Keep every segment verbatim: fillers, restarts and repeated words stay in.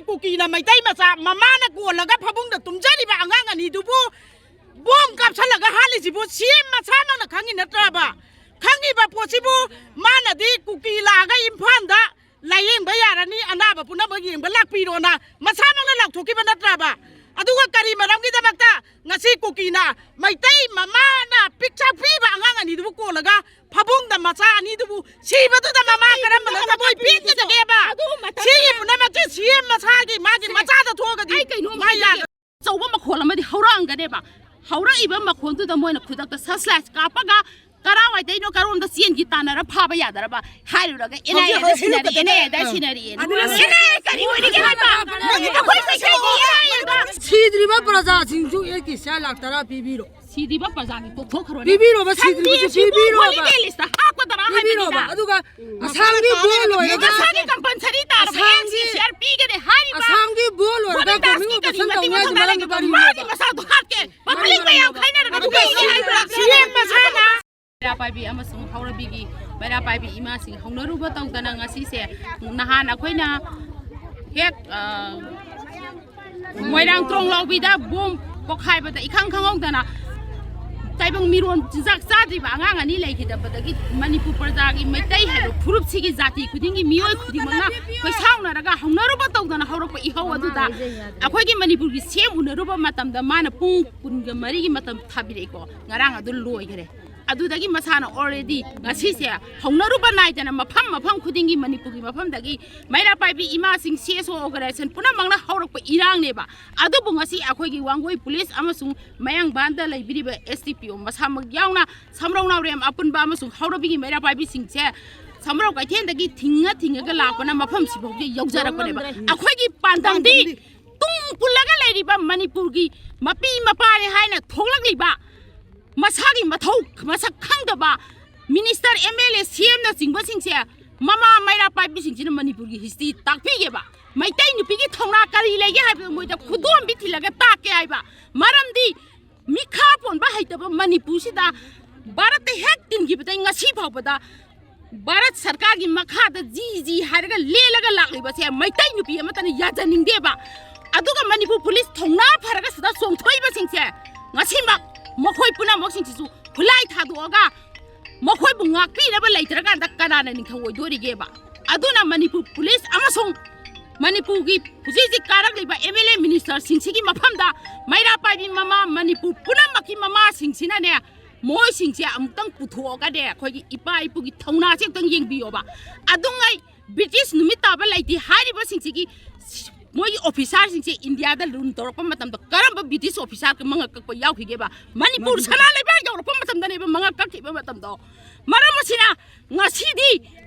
ꯀꯨꯀꯤꯅ ꯃꯩꯇꯩ ꯃꯆꯥ ꯃꯃꯥꯅ ꯀꯣꯜꯂꯒ ꯐꯃꯨꯡꯗ ꯇꯨꯝꯖꯔꯤꯕ ꯑꯉꯥꯡ ꯑꯅꯤꯗꯨꯕꯨ ꯕꯣꯝ ꯀꯥꯞꯁꯜꯂꯒ ꯍꯥꯠꯂꯤꯁꯤꯕꯨ ꯁꯤ ꯑꯦꯝ ꯃꯁꯥꯃꯛꯅ ꯈꯪꯉꯤ ꯅꯠꯇ꯭ꯔꯕ? ꯈꯪꯉꯤꯕ ꯄꯣꯠꯁꯤꯕꯨ ꯃꯥꯅꯗꯤ ꯀꯨꯀꯤ ꯂꯥꯛꯑꯒ ꯏꯝꯐꯥꯜꯗ ꯂꯥꯌꯦꯡꯕ ꯌꯥꯔꯅꯤ, ꯑꯅꯥꯕ ꯄꯨꯝꯅꯃꯛ ꯌꯦꯡꯕ ꯂꯥꯛꯄꯤꯔꯣꯅ ꯃꯁꯥꯃꯛꯅ ꯂꯥꯎꯊꯣꯛꯈꯤꯕ ꯅꯠꯇ꯭ꯔꯕ? ꯑꯗꯨꯒ ꯀꯔꯤ ꯃꯔꯝꯒꯤꯗꯃꯛꯇ ꯉꯁꯤ ꯀꯨꯀꯤꯅ ꯃꯩꯇꯩ ꯃꯃꯥꯅ ꯄꯤꯛꯆꯥ ꯄꯤꯕ ꯑꯉꯥꯡ ꯑꯅꯤꯗꯨꯕꯨ ꯀꯣꯜꯂꯒ ꯐꯃꯨꯡꯗ ꯃꯆꯥ ꯑꯅꯤꯗꯨꯕꯨ ꯁꯤꯕꯗꯨꯗ ꯃꯃꯥ ꯀꯔꯝꯕꯅ ꯊꯃꯣꯏ ꯄꯦꯟꯒꯗꯒꯦꯕ? ꯁꯤꯒꯤ ꯄꯨꯝꯅꯃꯛꯁꯦ ꯁꯤ ꯑꯦꯝ ꯃꯁꯥꯒꯤ ꯃꯥꯒꯤ ꯃꯆꯥꯗ ꯊꯣꯛꯑꯒꯗꯤ ꯑꯩ ꯀꯩꯅꯣꯝ ꯃꯥ ꯍꯥꯏꯖꯒꯦ꯫ ꯌꯥꯒ- ꯑꯆꯧꯕ ꯃꯈꯣꯜ ꯑꯃꯗꯤ ꯍꯧꯔꯛꯑꯝꯒꯅꯦꯕ꯫ ꯍꯧꯔꯛꯏꯕ ꯃꯈꯣꯜꯗꯨꯗ ꯃꯣꯏꯅ ꯈꯨꯗꯛꯇ ꯁꯁꯂꯥꯏꯁ ꯀꯥꯞꯄꯒ ꯀꯔꯥꯏꯋꯥꯏꯗꯩꯅꯣ ꯀꯔꯣꯝꯗ ꯆꯦꯟꯈꯤ ꯇꯥꯟꯅꯔ ꯐꯥꯕ ꯌꯥꯗꯔꯕ ꯍꯥꯏꯔꯨꯔꯒ ꯑꯦꯟ ꯑꯥꯏ ꯑꯦꯗ ꯁꯤꯟꯅꯔꯤ, ꯑꯦꯟ ꯑꯥꯏ ꯑꯦꯗ ꯁꯤꯟꯅꯔꯤ꯫ ꯑꯗꯨꯅ ꯁꯤꯟꯅꯔꯤ ꯀꯔꯤ ꯑꯣꯏꯔꯤꯒꯦ ꯍꯥꯏꯕ? ꯑꯩꯈꯣꯏ ꯃꯩꯇꯩꯒꯤ and I aid ꯁꯤꯗ꯭ꯔꯤꯕ ꯄ꯭ꯔꯖꯥꯁꯤꯡꯁꯨ A K C I ꯂꯥꯛ ꯇꯔꯥ ꯄꯤꯕꯤꯔꯣ꯫ ꯁꯤꯗ꯭ꯔꯤꯕ ꯄ꯭ꯔꯖꯥꯒꯤ ꯇꯣꯛꯊꯣꯛꯈ꯭ꯔꯣꯅꯦ꯫ ꯄꯤꯕꯤꯔꯣꯕ, ꯁꯤꯗ꯭ꯔꯤꯕꯁꯨ ꯁꯟꯗꯦꯁꯤꯕꯨ ꯄꯤꯕꯤꯔꯣꯕ꯫ Holiday list ꯍꯥꯞꯀꯗꯔꯥ ꯄꯤꯕꯤꯔꯣꯕ꯫ ꯍꯥꯏꯕꯅꯤꯗ꯫ ꯑꯗꯨꯒ ꯑꯁꯥꯝꯒꯤ ꯕꯣꯜ ꯂꯣꯏꯔꯒ ꯃꯁꯥꯒꯤ ꯀꯝꯄꯜꯁꯔꯤ ꯇꯥꯔꯕ ꯑꯁꯥꯝꯒꯤ ꯑꯦꯝ ꯁꯤ ꯁꯤ ꯑꯥꯔ ꯄꯤꯒꯅꯤ ꯍꯥꯏꯔꯤꯕ ꯑꯁꯥꯝꯒꯤ ꯕꯣꯜ ꯂꯣꯏꯔꯒ ꯒꯣꯔꯃꯦꯟ ꯒꯣꯔꯃꯦꯟ ꯀꯥꯁꯀꯤ ꯀꯔꯤ ꯑꯣꯄꯔꯦꯁꯟ ꯃꯇꯤꯛ ꯇꯧꯅꯤ ꯍꯥꯏꯁꯤ ꯃꯊꯧ ꯃꯔꯝꯗꯤ ꯇꯥꯔꯒꯦ? ꯀꯔꯤꯅꯣ? ꯃꯥꯒꯤ ꯃꯆꯥꯗꯣ ꯍꯥꯠꯀꯦ꯫ ꯄꯕ꯭ꯂꯤꯛ ꯃꯌꯥꯝ ꯈꯥꯏꯅꯔꯒ ꯑꯗꯨꯒ ꯄꯤꯒꯅꯤ ꯍꯥꯏꯕ꯭ꯔꯥ? ꯁꯤ ꯑꯦꯝ ꯃꯁꯥꯅ ꯃꯩꯔꯥ ꯄꯥꯏꯕꯤ ꯑꯃꯁꯨꯡ ꯍꯧꯔꯕꯤꯒꯤ ꯃꯩꯔꯥ ꯄꯥꯏꯕꯤ ꯏꯃꯥꯁꯤꯡ ꯍꯧꯅꯔꯨꯕ ꯇꯧꯗꯅ ꯉꯁꯤꯁꯦ ꯅꯍꯥꯟ ꯑꯩꯈꯣꯏꯅ ꯍꯦꯛ, ꯑ, ꯃꯣꯏꯔꯥꯡ ꯇ꯭ꯔꯣꯡ ꯂꯥꯎꯕꯤꯗ ꯕꯣꯝ ꯄꯣꯈꯥꯏꯕꯗ ꯏꯈꯪ ꯈꯪꯍꯧꯗꯅ ꯇꯥꯏꯕꯪ ꯃꯤꯔꯣꯟ ꯆꯤꯟꯖꯥꯛ ꯆꯥꯗ꯭ꯔꯤꯕ ꯑꯉꯥꯡ ꯑꯅꯤ ꯂꯩꯈꯤꯗꯕꯗꯒꯤ ꯃꯅꯤꯄꯨꯔ ꯄ꯭ꯔꯖꯥꯒꯤ ꯃꯩꯇꯩ ꯍꯥꯏꯕ ꯐꯨꯔꯨꯞꯁꯤꯒꯤ ꯖꯥꯇꯤ ꯈꯨꯗꯤꯡꯒꯤ ꯃꯤꯑꯣꯏ ꯈꯨꯗꯤꯡꯃꯛꯅ ꯈꯣꯏꯁꯥꯎꯅꯔꯒ ꯍꯧꯅꯔꯨꯕ ꯇꯧꯗꯅ ꯍꯧꯔꯛꯄ ꯏꯍꯧ ꯑꯗꯨꯗ ꯑꯩꯈꯣꯏꯒꯤ ꯃꯅꯤꯄꯨꯔꯒꯤ ꯁꯤ ꯑꯦꯝ ꯎꯅꯔꯨꯕ ꯃꯇꯝꯗ ꯃꯥꯅ ꯄꯨꯡ ꯀꯨꯟꯒ ꯃꯔꯤꯒꯤ ꯃꯇꯝ ꯊꯥꯕꯤꯔꯛꯏꯀꯣ꯫ ꯉꯔꯥꯡ ꯑꯗꯨ ꯂꯣꯏꯈꯔꯦ꯫ ꯑꯗꯨꯗꯒꯤ ꯃꯁꯥꯅ already ꯉꯁꯤꯁꯦ ꯍꯧꯅꯔꯨꯕ ꯅꯥꯏꯗꯅ ꯃꯐꯝ ꯃꯐꯝ ꯈꯨꯗꯤꯡꯒꯤ ꯃꯅꯤꯄꯨꯔꯒꯤ ꯃꯐꯝꯗꯒꯤ ꯃꯩꯔꯥ ꯄꯥꯏꯕꯤ ꯏꯃꯥꯁꯤꯡ ꯁꯤ ꯑꯦꯁ ꯑꯣ organization ꯄꯨꯝꯅꯃꯛꯅ ꯍꯧꯔꯛꯄ ꯏꯔꯥꯡꯅꯦꯕ꯫ ꯑꯗꯨꯕꯨ ꯉꯁꯤ ꯑꯩꯈꯣꯏꯒꯤ ꯋꯥꯡꯒꯣꯏ ꯄꯨꯂꯤꯁ ꯑꯃꯁꯨꯡ ꯃꯌꯥꯡꯕꯥꯟꯗ ꯂꯩꯕꯤꯔꯤꯕ ꯑꯦꯁ ꯗꯤ ꯄꯤ ꯑꯣ ꯃꯁꯥꯃꯛ ꯌꯥꯎꯅ ꯁꯝꯔꯧ ꯅꯥꯎꯔꯦꯝ ꯑꯄꯨꯟꯕ ꯑꯃꯁꯨꯡ ꯍꯧꯔꯕꯤꯒꯤ ꯃꯩꯔꯥ ꯄꯥꯏꯕꯤꯁꯤꯡꯁꯦ ꯁꯝꯔꯧ ꯀꯩꯊꯦꯜꯗꯒꯤ ꯊꯤꯡꯉ ꯊꯤꯡꯉꯒ ꯂꯥꯛꯄꯅ ꯃꯐꯝꯁꯤꯐꯥꯎꯗ ꯌꯧꯖꯔꯛꯄꯅꯦꯕ꯫ ꯌꯧꯉꯝꯗ꯭ꯔꯦ꯫ ꯑꯩꯈꯣꯏꯒꯤ ꯄꯥꯟꯗꯝꯗꯤ ꯄꯥꯟꯗꯝꯗꯤ ꯇꯨꯡ ꯄꯨꯜꯂꯒ ꯂꯩꯔꯤꯕ ꯃꯅꯤꯄꯨꯔꯒꯤ ꯃꯄꯤ ꯃꯄꯥꯅꯤ ꯍꯥꯏꯅ ꯊꯣꯛꯂꯛꯂꯤꯕ ꯃꯁꯥꯒꯤ ꯃꯊꯧ ꯃꯁꯛ ꯈꯪꯗꯕ ꯃꯤꯅꯤꯁꯇꯔ, ꯑꯦꯝ ꯑꯦꯜ ꯑꯦ, ꯁꯤ ꯑꯦꯝꯅꯆꯤꯡꯕꯁꯤꯡꯁꯦ ꯃꯃꯥ ꯃꯩꯔꯥ ꯄꯥꯏꯕꯤꯁꯤꯡꯁꯤꯅ ꯃꯅꯤꯄꯨꯔꯒꯤ ꯍꯤꯁꯇ꯭ꯔꯤ ꯇꯥꯛꯄꯤꯒꯦꯕ꯫ ꯃꯩꯇꯩ ꯅꯨꯄꯤꯒꯤ ꯊꯧꯅꯥ ꯀꯔꯤ ꯂꯩꯒꯦ ꯍꯥꯏꯕꯗꯨ ꯃꯣꯏꯗ ꯈꯨꯗꯣꯝꯕꯤ ꯊꯤꯜꯂꯒ ꯇꯥꯛꯀꯦ ꯍꯥꯏꯕ꯫ ꯃꯔꯝꯗꯤ ꯃꯤꯈꯥ ꯄꯣꯟꯕ ꯍꯩꯇꯕ ꯃꯅꯤꯄꯨꯔꯁꯤꯗ ꯚꯥꯔꯠꯇ ꯍꯦꯛ ꯇꯤꯟꯈꯤꯕꯗꯩ ꯉꯁꯤ ꯐꯥꯎꯕꯗ ꯚꯥꯔꯠ ꯁꯔꯀꯥꯔꯒꯤ ꯃꯈꯥꯗ ꯖꯤ ꯖꯤ ꯍꯥꯏꯔꯒ ꯂꯦꯜꯂꯒ ꯂꯥꯛꯂꯤꯕꯁꯦ ꯃꯩꯇꯩ ꯅꯨꯄꯤ ꯑꯃꯠꯇꯅ ꯌꯥꯖꯅꯤꯡꯗꯦꯕ꯫ ꯑꯗꯨꯒ ꯃꯅꯤꯄꯨꯔ ꯄꯨꯂꯤꯁ ꯊꯧꯅꯥ ꯐꯔꯒ ꯁꯤꯗ ꯆꯣꯡꯊꯣꯛꯏꯕꯁꯤꯡꯁꯦ ꯉꯁꯤꯃꯛ ꯃꯈꯣꯏ ꯄꯨꯝꯅꯃꯛꯁꯤꯡꯁꯤꯁꯨ ꯈꯨꯠꯂꯥꯏ ꯊꯥꯗꯣꯛꯑꯒ ꯃꯈꯣꯏꯕꯨ ꯉꯥꯛꯄꯤꯅꯕ ꯂꯩꯇ꯭ꯔꯀꯥꯟꯗ ꯀꯅꯥꯅ ꯅꯤꯡꯊꯧ ꯑꯣꯏꯗꯣꯔꯤꯒꯦꯕ? ꯑꯗꯨꯅ ꯃꯅꯤꯄꯨꯔ ꯄꯨꯂꯤꯁ ꯑꯃꯁꯨꯡ ꯃꯅꯤꯄꯨꯔꯒꯤ ꯍꯧꯖꯤꯛ ꯍꯧꯖꯤꯛ ꯀꯥꯔꯛꯂꯤꯕ ꯑꯦꯝ ꯑꯦꯜ ꯑꯦ ꯃꯤꯅꯤꯁꯇꯔꯁꯤꯡꯁꯤꯒꯤ ꯃꯐꯝꯗ ꯃꯩꯔꯥ ꯄꯥꯏꯕꯤ ꯃꯃꯥ, ꯃꯅꯤꯄꯨꯔ ꯄꯨꯝꯅꯃꯛꯀꯤ ꯃꯃꯥꯁꯤꯡꯁꯤꯅꯅꯦ, ꯃꯣꯏꯁꯤꯡꯁꯦ ꯑꯃꯨꯛꯇꯪ ꯄꯨꯊꯣꯛꯑꯒꯅꯦ, ꯑꯩꯈꯣꯏꯒꯤ ꯏꯄꯥ ꯏꯄꯨꯒꯤ ꯊꯧꯅꯥꯁꯦ ꯑꯃꯨꯛꯇꯪ ꯌꯦꯡꯕꯤꯌꯣꯕ꯫ ꯑꯗꯨꯉꯩ ꯕ꯭ꯔꯤꯇꯤꯁ ꯅꯨꯃꯤꯠ ꯇꯥꯕ ꯂꯩꯇꯦ ꯍꯥꯏꯔꯤꯕꯁꯤꯡꯁꯤꯒꯤ ꯃꯣꯏꯒꯤ ꯑꯣꯐꯤꯁꯥꯔꯁꯤꯡꯁꯦ ꯏꯟꯗꯤꯌꯥꯗ ꯔꯨꯜ ꯇꯧꯔꯛꯄ ꯃꯇꯝꯗ ꯀꯔꯝꯕ ꯕ꯭ꯔꯤꯇꯤꯁ ꯑꯣꯐꯤꯁꯥꯔ ꯃꯉꯛ ꯀꯛꯄ ꯌꯥꯎꯈꯤꯒꯦꯕ? ꯃꯅꯤꯄꯨꯔ ꯁꯅꯥ ꯂꯩꯕꯥꯛ ꯌꯧꯔꯛꯄ ꯃꯇꯝꯗꯅꯦꯕ ꯃꯉꯛ ꯀꯛꯈꯤꯕ ꯃꯇꯝꯗꯣ꯫ ꯃꯔꯝ ꯑꯁꯤꯅ ꯉꯁꯤꯗꯤ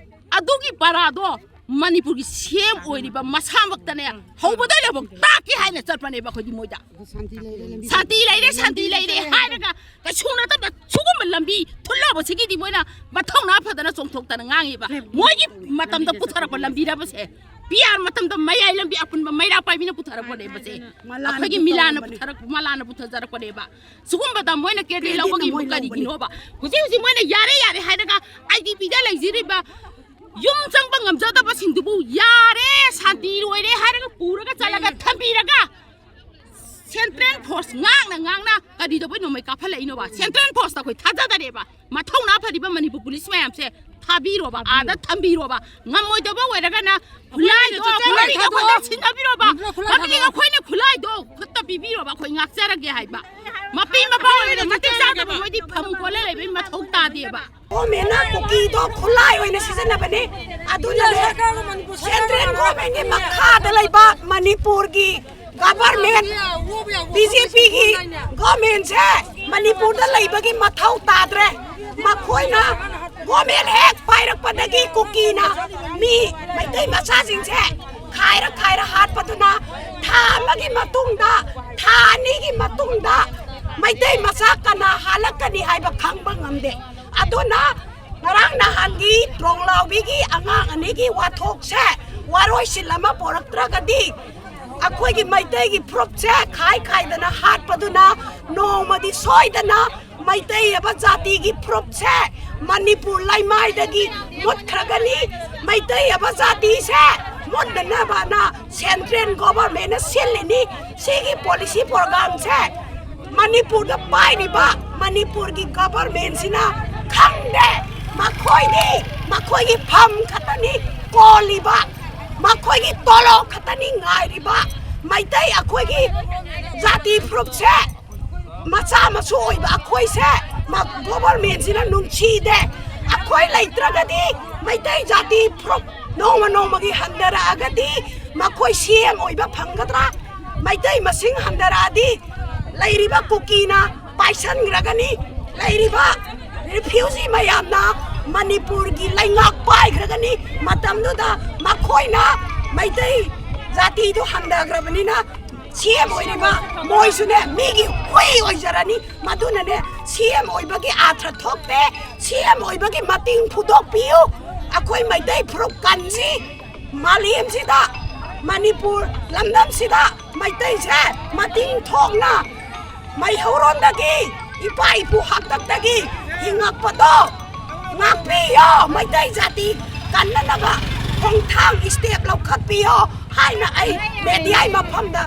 ꯑꯗꯨꯒꯤ ꯄꯔꯥꯗꯣ ꯃꯅꯤꯄꯨꯔꯒꯤ ꯁꯤ ꯑꯦꯝ ꯑꯣꯏꯔꯤꯕ ꯃꯁꯥꯃꯛꯇꯅꯦ ꯍꯧꯕꯗꯩ ꯂꯣꯏꯕ ꯇꯥꯛꯀꯦ ꯍꯥꯏꯅ ꯆꯠꯄꯅꯦꯕ ꯑꯩꯈꯣꯏꯗꯤ ꯃꯣꯏꯗ꯫ ꯁꯥꯟꯇꯤ ꯂꯩꯔꯦ, ꯁꯥꯟꯇꯤ ꯂꯩꯔꯦ ꯍꯥꯏꯔꯒ ꯀꯩꯁꯨ ꯅꯠꯇꯕ ꯁꯤꯒꯨꯝꯕ ꯂꯝꯕꯤ ꯊꯨꯠꯂꯕꯁꯤꯒꯤꯗꯤ ꯃꯣꯏꯅ ꯃꯊꯧꯅꯥ ꯐꯗꯅ ꯆꯣꯡꯊꯣꯛꯇꯅ ꯉꯥꯡꯉꯤꯕ꯫ ꯃꯣꯏꯒꯤ ꯃꯇꯝꯗ ꯄꯨꯊꯔꯛꯄ ꯂꯝꯕꯤꯔꯕꯁꯦ? ꯄꯤ ꯑꯥꯔ ꯃꯇꯝꯗ ꯃꯌꯥꯏ ꯂꯝꯕꯤ ꯑꯄꯨꯟꯕ ꯃꯩꯔꯥ ꯄꯥꯏꯕꯤꯅ ꯄꯨꯊꯔꯛꯄꯅꯦꯕꯁꯦ꯫ ꯑꯩꯈꯣꯏꯒꯤ ꯃꯤꯂꯥꯟꯅ ꯄꯨꯊꯔꯛ-, ꯃꯂꯥꯟꯅ ꯄꯨꯊꯖꯔꯛꯄꯅꯦꯕ꯫ ꯁꯤꯒꯨꯝꯕꯗ ꯃꯣꯏꯅ ꯀꯦꯔꯗꯤ ꯂꯧꯕꯒꯤ ꯀꯔꯤꯒꯤꯅꯣꯕ? ꯍꯧꯖꯤꯛ ꯍꯧꯖꯤꯛ ꯃꯣꯏꯅ ꯌꯥꯔꯦ ꯌꯥꯔꯦ ꯍꯥꯏꯔꯒ ꯑꯥꯏ ꯗꯤ ꯄꯤꯗ ꯂꯩꯖꯔꯤꯕ ꯌꯨꯝ ꯆꯪꯕ ꯉꯝꯖꯗꯕꯁꯤꯡꯗꯨꯕꯨ ꯌꯥꯔꯦ, ꯁꯥꯟꯇꯤ ꯂꯣꯏꯔꯦ ꯍꯥꯏꯔꯒ ꯄꯨꯔꯒ ꯆꯠꯂꯒ ꯊꯝꯕꯤꯔꯒ ꯁꯦꯟꯇ꯭ꯔꯦꯜ ꯐꯣꯔꯁ ꯉꯥꯡꯅ ꯉꯥꯡꯅ ꯀꯔꯤꯗꯧꯕꯩ ꯅꯣꯡꯃꯩ ꯀꯥꯞꯍꯜꯂꯛꯏꯅꯣꯕ? ꯁꯦꯟꯇ꯭ꯔꯦꯜ ꯐꯣꯔꯁꯇ ꯑꯩꯈꯣꯏ ꯊꯥꯖꯗꯔꯦꯕ꯫ ꯃꯊꯧꯅꯥ ꯐꯔꯤꯕ ꯃꯅꯤꯄꯨꯔ ꯄꯨꯂꯤꯁ ꯃꯌꯥꯝꯁꯦ ꯊꯥꯕꯤꯔꯣꯕ, ꯑꯥꯗ ꯊꯝꯕꯤꯔꯣꯕ꯫ ꯉꯝꯃꯣꯏꯗꯕ ꯑꯣꯏꯔꯒꯅ ꯈꯨꯠꯂꯥꯏꯗꯣ ꯈꯨꯠꯂꯥꯏ ꯑꯩꯈꯣꯏꯗ ꯊꯥꯗꯣꯛꯑꯣ꯫ ꯁꯤꯟꯅꯕꯤꯔꯣꯕ꯫ ꯈꯨꯠꯂꯥꯏ ꯊꯥꯗꯣꯛꯑꯣ꯫ ꯃꯗꯨꯗꯤ ꯑꯩꯈꯣꯏꯅ ꯈꯨꯠꯂꯥꯏꯗꯣ ꯈꯨꯠꯇ ꯄꯤꯕꯤꯔꯣꯕ, ꯑꯩꯈꯣꯏ ꯉꯥꯛꯆꯔꯒꯦ ꯍꯥꯏꯕ꯫ ꯃꯄꯤ ꯃꯄꯥ ꯑꯣꯏꯅ ꯃꯇꯤꯛ ꯆꯥꯗꯕ ꯃꯣꯏꯗꯤ ꯐꯝ ꯀꯣꯜꯂ ꯂꯩꯕꯩ ꯃꯊꯧ ꯇꯥꯗꯦꯕ꯫ ꯒꯣꯔꯃꯦꯟꯅ ꯀꯨꯀꯤꯗꯣ ꯈꯨꯠꯂꯥꯏ ꯑꯣꯏꯅ ꯁꯤꯖꯤꯟꯅꯕꯅꯦ꯫ ꯑꯗꯨꯅꯅꯦ, ꯁꯦꯟꯇ꯭ꯔꯦꯜ ꯒꯣꯔꯃꯦꯟꯒꯤ ꯃꯈꯥꯗ ꯂꯩꯕ ꯃꯅꯤꯄꯨꯔꯒꯤ ꯒꯚꯔꯃꯦꯟ, ꯕꯤ ꯖꯦ ꯄꯤꯒꯤ ꯒꯣꯔꯃꯦꯟꯁꯦ ꯃꯅꯤꯄꯨꯔꯗ ꯂꯩꯕꯒꯤ ꯃꯊꯧ ꯇꯥꯗ꯭ꯔꯦ꯫ ꯃꯈꯣꯏꯅ ꯒꯣꯔꯃꯦꯟ ꯍꯦꯛ ꯄꯥꯏꯔꯛꯄꯗꯒꯤ ꯀꯨꯀꯤꯅ ꯃꯤ ꯃꯩꯇꯩ ꯃꯆꯥꯁꯤꯡꯁꯦ ꯈꯥꯏꯔ ꯈꯥꯏꯔ ꯍꯥꯠꯄꯗꯨꯅ ꯊꯥ ꯑꯃꯒꯤ ꯃꯇꯨꯡꯗ, ꯊꯥ ꯑꯅꯤꯒꯤ ꯃꯇꯨꯡꯗ ꯃꯩꯇꯩ ꯃꯆꯥ ꯀꯅꯥ ꯍꯥꯠꯂꯛꯀꯅꯤ ꯍꯥꯏꯕ ꯈꯪꯕ ꯉꯝꯗꯦ꯫ ꯑꯗꯨꯅ ꯉꯔꯥꯡ ꯅꯍꯥꯟꯒꯤ ꯇ꯭ꯔꯣꯡꯂꯥꯎꯕꯤꯒꯤ ꯑꯉꯥꯡ ꯑꯅꯤꯒꯤ ꯋꯥꯊꯣꯛꯁꯦ ꯋꯥꯔꯣꯏꯁꯤꯟ ꯑꯃ ꯄꯣꯔꯛꯇ꯭ꯔꯒꯗꯤ ꯑꯩꯈꯣꯏꯒꯤ ꯃꯩꯇꯩꯒꯤ ꯐꯨꯔꯨꯞꯁꯦ ꯈꯥꯏ ꯈꯥꯏꯗꯅ ꯍꯥꯠꯄꯗꯨꯅ ꯅꯣꯡꯃꯗꯤ ꯁꯣꯏꯗꯅ ꯃꯩꯇꯩ ꯍꯥꯏꯕ ꯖꯥꯇꯤꯒꯤ ꯐꯨꯔꯨꯞꯁꯦ ꯃꯅꯤꯄꯨꯔ ꯂꯩꯃꯥꯏꯗꯒꯤ ꯃꯨꯠꯈ꯭ꯔꯒꯅꯤ꯫ ꯃꯩꯇꯩ ꯍꯥꯏꯕ ꯖꯥꯇꯤꯁꯦ ꯃꯨꯠꯅꯅꯕꯅ central governmentꯅ ꯁꯤꯜꯂꯤꯅꯤ꯫ ꯁꯤꯒꯤ policy programꯁꯦ ꯃꯅꯤꯄꯨꯔꯗ ꯄꯥꯏꯔꯤꯕ ꯃꯅꯤꯄꯨꯔꯒꯤ governmentꯁꯤꯅ ꯈꯪꯗꯦ꯫ ꯃꯈꯣꯏꯗꯤ ꯃꯈꯣꯏꯒꯤ ꯐꯝ ꯈꯛꯇꯅꯤ ꯀꯣꯜꯂꯤꯕ, ꯃꯈꯣꯏꯒꯤ ꯇꯣꯂꯣꯞ ꯈꯛꯇꯅꯤ ꯉꯥꯏꯔꯤꯕ꯫ ꯃꯩꯇꯩ ꯑꯩꯈꯣꯏꯒꯤ ꯖꯥꯇꯤ ꯐꯨꯔꯨꯞꯁꯦ, ꯃꯆꯥ ꯃꯁꯨ ꯑꯣꯏꯕ ꯑꯩꯈꯣꯏꯁꯦ ꯃ-, governmentꯁꯤꯅ ꯅꯨꯡꯁꯤꯗꯦ꯫ ꯑꯩꯈꯣꯏ ꯂꯩꯇ꯭ꯔꯒꯗꯤ, ꯃꯩꯇꯩ ꯖꯥꯇꯤ ꯐꯨꯔꯨꯞ ꯅꯣꯡꯃ ꯅꯣꯡꯃꯒꯤ ꯍꯟꯊꯔꯛꯑꯒꯗꯤ ꯃꯈꯣꯏ C M ꯑꯣꯏꯕ ꯐꯪꯒꯗ꯭ꯔꯥ? ꯃꯩꯇꯩ ꯃꯁꯤꯡ ꯍꯟꯊꯔꯛꯑꯗꯤ ꯂꯩꯔꯤꯕ ꯀꯨꯀꯤꯅ ꯄꯥꯏꯁꯟꯈ꯭ꯔꯒꯅꯤ꯫ ꯂꯩꯔꯤꯕ refugee ꯃꯌꯥꯝꯅ ꯃꯅꯤꯄꯨꯔꯒꯤ ꯂꯩꯉꯥꯛ ꯄꯥꯏꯈ꯭ꯔꯒꯅꯤ꯫ ꯃꯇꯝꯗꯨꯗ ꯃꯈꯣꯏꯅ ꯃꯩꯇꯩ ꯖꯥꯇꯤꯗꯨ ꯍꯟꯊꯈ꯭ꯔꯕꯅꯤꯅ C M ꯑꯣꯏꯔꯤꯕ ꯃꯣꯏꯁꯨꯅꯦ ꯃꯤꯒꯤ ꯍꯨꯏ ꯑꯣꯏꯖꯔꯅꯤ꯫ ꯃꯗꯨꯅꯅꯦ C M ꯑꯣꯏꯕꯒꯤ ꯑꯥꯔꯊ ꯊꯣꯛꯇꯦ꯫ C M ꯑꯣꯏꯕꯒꯤ ꯃꯇꯤꯡ ꯐꯨꯗꯣꯛꯄꯤꯌꯨ꯫ ꯑꯩꯈꯣꯏ ꯃꯩꯇꯩ ꯐꯨꯔꯨꯞ ꯀꯟꯁꯤ꯫ ꯃꯥꯂꯦꯝꯁꯤꯗ, ꯃꯅꯤꯄꯨꯔ ꯂꯝꯗꯝꯁꯤꯗ ꯃꯩꯇꯩꯁꯦ ꯃꯇꯤꯡ ꯊꯣꯛꯅ ꯃꯩꯍꯧꯔꯣꯟꯗꯒꯤ, ꯏꯄꯥ ꯏꯄꯨ ꯍꯥꯛꯇꯛꯇꯒꯤ ꯍꯤꯡꯉꯛꯄꯗꯣ ꯉꯥꯛꯄꯤꯌꯣ꯫ ꯃꯩꯇꯩ ꯖꯥꯇꯤ ꯀꯟꯅꯅꯕ ꯈꯣꯡꯊꯥꯡ step ꯂꯧꯈꯠꯄꯤꯌꯣ ꯍꯥꯏꯅ ꯑꯩ mediaꯒꯤ ꯃꯐꯝꯗ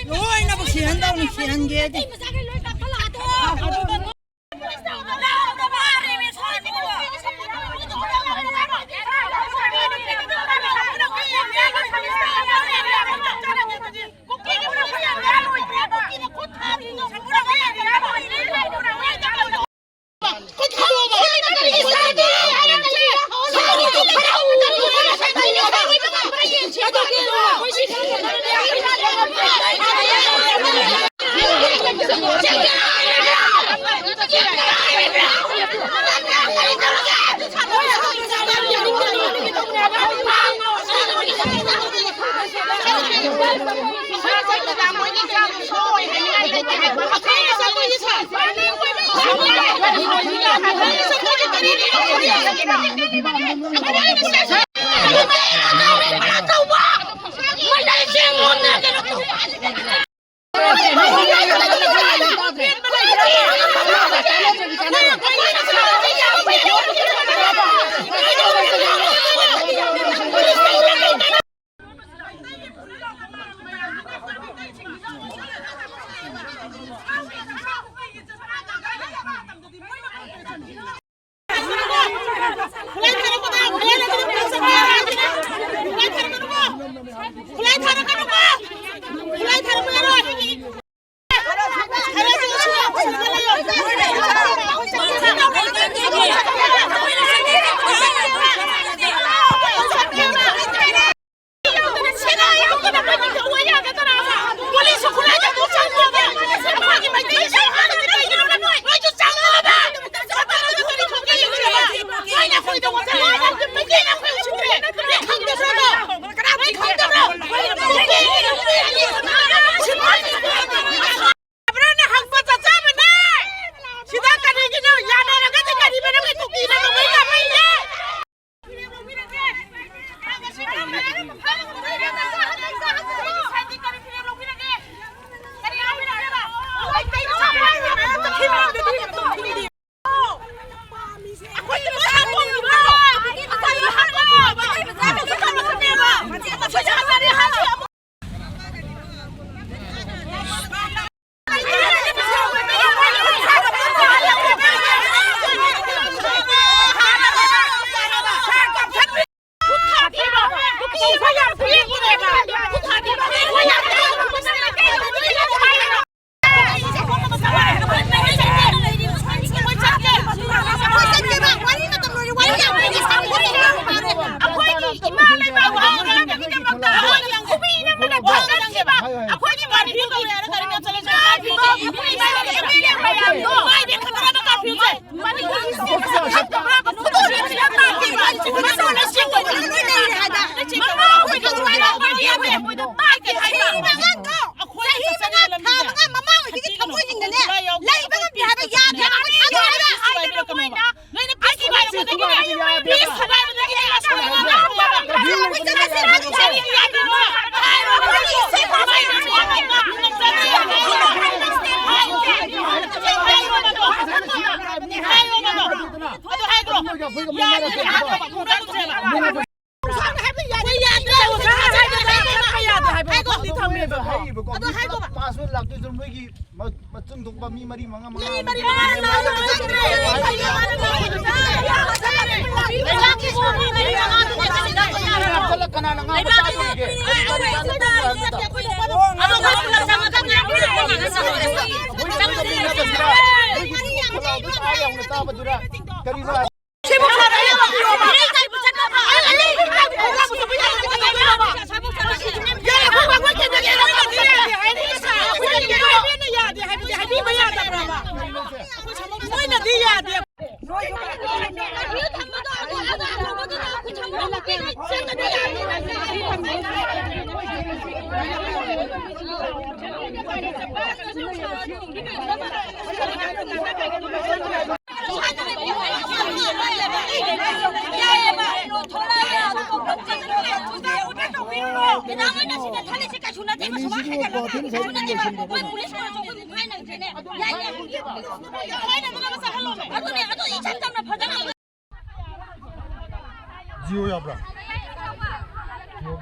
ꯂꯣꯏꯅꯃꯛ ꯁꯤꯍꯟꯗꯧꯅꯤ, ꯁꯤꯍꯟꯒꯦꯗꯤ꯫ ꯃꯥꯒꯤ ꯆꯍꯤ ꯃꯉꯥꯗꯣ, ꯆꯍꯤ ꯃꯉꯥ ꯊꯥ ꯃꯉꯥ ꯃꯃꯥꯡꯉꯩꯗꯒꯤ ꯊꯃꯣꯏꯁꯤꯡꯗꯅꯦ ꯂꯩꯕ ꯉꯝꯗꯦ ꯍꯥꯏꯕ, ꯌꯥꯗꯦ ꯍꯥꯏꯕ, ꯊꯥꯗꯣꯛꯑꯣ ꯍꯥꯏꯕ꯫ ꯅꯣꯏꯅ ꯄꯤꯁ ꯊꯨꯒꯥꯏꯕꯗꯒꯤꯅꯦ, ꯄꯤꯁ ꯊꯨꯒꯥꯏꯕꯗꯒꯤꯅꯦ, ꯑꯁꯣꯝꯗ ꯉꯥꯡꯅꯕ ꯌꯥꯕ꯫ ꯑꯗꯨ ꯍꯥꯏꯈ꯭ꯔꯣ꯫ ꯌꯥꯗꯦ ꯍꯥꯏꯕ꯫ ꯍꯥꯏꯔꯤꯕꯀꯣ, ꯑꯗꯨ ꯍꯥꯏꯒꯣꯕ꯫ ꯄꯥꯁ ꯑꯣꯏꯅ ꯂꯥꯛꯇꯣꯏꯁꯨ ꯅꯣꯏꯒꯤ ꯃ-, ꯃꯆꯤꯟ ꯊꯣꯛꯄ ꯃꯤ ꯃꯔꯤ ꯃꯉꯥ ꯃꯉꯥ ꯃꯤ ꯃꯔꯤ ꯃꯉꯥ ꯂꯥꯛꯑꯣ꯫ ꯂꯩꯕꯥꯛꯀꯤꯁꯨ ꯃꯤ ꯃꯔꯤ ꯃꯉꯥꯗꯨꯅꯦ ꯁꯤꯗ ꯆꯠꯂ ꯀꯅꯥꯅ ꯉꯥꯡꯕ ꯇꯥꯗꯣꯔꯤꯒꯦ? ꯀꯔꯤ ꯀꯔꯤ ꯉꯥꯡꯅꯕ ꯇꯥꯗꯣꯔꯤꯒꯦ? ꯑꯗꯣ ꯃꯣꯏ ꯃꯔꯤ ꯃꯉꯥ ꯆꯪꯉꯒ ꯉꯥꯡꯅꯔꯒ ꯉꯥꯡꯅꯔꯒ ꯆꯪꯉꯛꯑꯣ꯫ ꯅꯣꯏꯒꯤ ꯈꯨꯜꯂꯥꯎꯗꯨ ꯑꯥ ꯌꯧꯅ ꯇꯥꯕꯗꯨꯔ? ꯀꯔꯤꯅꯣ? ꯃꯣꯏꯅꯗꯤ ꯌꯥꯗꯦ꯫ ꯖꯤꯑꯣ ꯌꯥꯕ꯭ꯔꯥ? ꯖꯤꯑꯣ,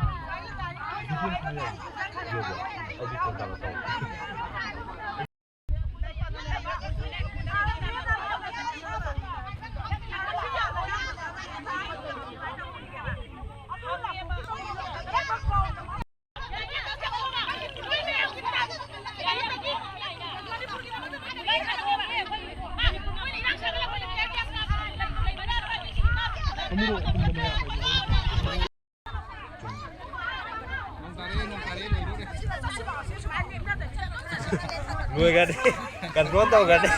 ꯕꯤꯄꯤꯑꯦꯜ ꯁꯤꯝ ꯌꯥꯕ꯭ꯔꯥ? ꯖꯤꯑꯣ ꯌꯥꯕ꯭ꯔꯥ? ꯑꯩꯗꯤ ꯐꯣꯟ ꯇꯧꯔꯛꯄ꯫ ꯂꯣꯏꯒꯔꯦ꯫ ꯀꯟꯇ꯭ꯔꯣꯜ ꯇꯧꯒꯔꯦ꯫